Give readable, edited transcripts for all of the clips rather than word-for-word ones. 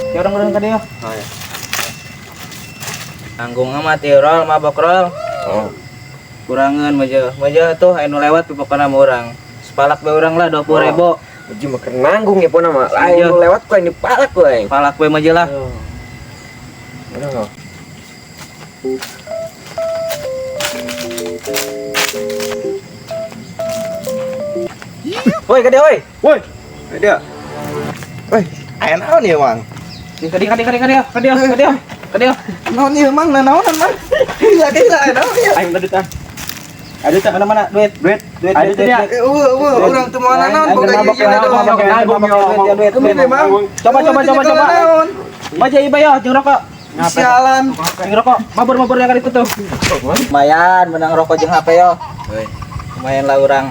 Ya urang ka dieu. Oh ya. Nanggung amat ieu rol mabok rol. Oh. Kurangan meja. Meja tuh anu lewat pokokna mah urang. Sepalak bae urang lah 20.000. Meja mah keur nanggung ya pona mah. Lain Iya. nu lewat ku aing dipalak ku aing. Palak bae meja lah. Mana? Woi, ka dieu woi. Woi, dia. Woi, aya naon ieu, Mang? Ka dieu ka dieu ka dieu ka dieu ka dieu ka dieu. Ka dieu. Naon ieu, Mang? Naonan, Mang? Gila, gila, aya naon ieu? Aing duit ah. Aduh, mana mana duit, duit, duit, Aduh, duit, duit. Eueuh, eueuh, urang teu moal naon boga Mabok, ieu mabok, doang. mabok, mabok, duit, duit, duit. Mang. Coba, coba, coba, coba. Naon? Maja iba yo, jeung rokok. Sialan. Jeung rokok. Mabur, mabur yang kali itu tuh. Lumayan menang rokok jeung HP yo. Woi, Lumayan lah urang.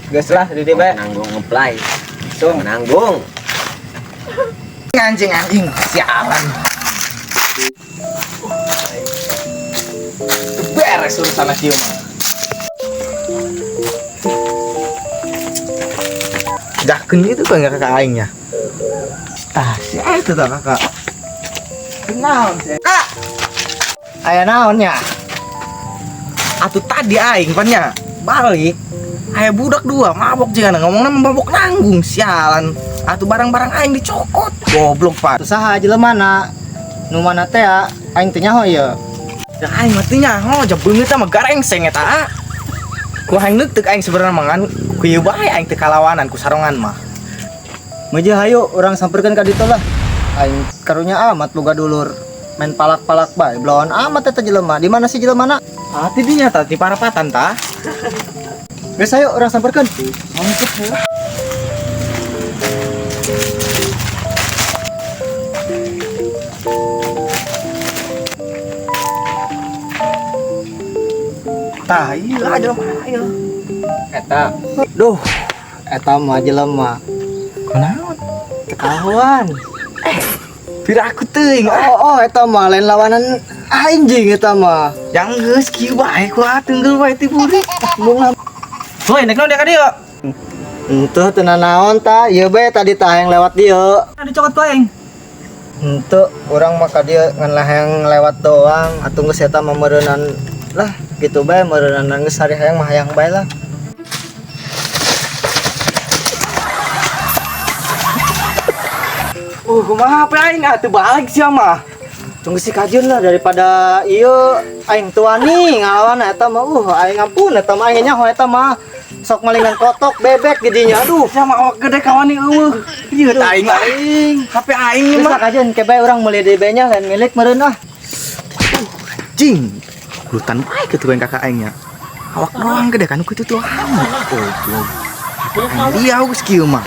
Geus lah di dieu bae. nanggung ngeplay. Langsung. Nanggung. Anjing anjing, sialan. Beres urusan kieu mah. Jakeun itu kan kakak aingnya. Ah, si itu tah kakak. Naon sih? Kak, Aya naon nya? atuh tadi aing pan nya balik. Aya budak dua mabok jeung ngomongna mabok nanggung sialan. Atuh barang-barang aing dicokot. Goblok, Pak. Tuh saha jelema na? Nu mana teh ya? Aing teh nyaho ieu. Da aing mah teu nyaho, ja beungeut mah garengseng eta. Ah. Ku aing neuteuk aing sebenarnya mah ngan ku ieu bae aing teu kalawanan ku sarongan mah. Meja hayu urang samperkeun ka ditu lah. Aing karunya amat boga dulur. Main palak-palak bae, belawan amat eta jelema. Di mana sih jelema na? Ah, ti dinya tah di parapatan tah. Geus hayu urang samperkeun. Mangkep ya. Tah, iya jelema ieu. Eta. Duh, eta mah jelema. Kunaon? Ketahuan. Pira aku teuing ah. Oh, oh, eta mah lain lawanan anjing eta mah. Yang geus kieu bae ku tenggel bae ti buri. Bunga. Woi, nek naon dia ka dieu? Henteu teu nanaon ta, ieu bae tadi tah yang lewat dieu. Dicokot ku aing. Henteu, urang mah ka dieu ngan lah yang lewat doang atuh geus eta mah meureunan lah gitu bae meureunan geus hari hayang mah hayang bae lah. Kumaha pe aing atuh balik sia mah. Tunggu si kajeun lah daripada ieu aing teu wani ngalawan eta mah aing ampun eta mah aing nyaho eta mah sok malingan kotok bebek di dinya aduh. Sia mah awak gede kawani eueuh. Ieu tah aing aing. HP aing Geus mah. lah kajeun ke bae urang meuli deui bae nya lain milik meureun ah. Jing. Lutan bae kitu yang kakak aingnya. Awak doang gede kan kitu tuh amat. Goblok. HP aing dia geus kieu mah.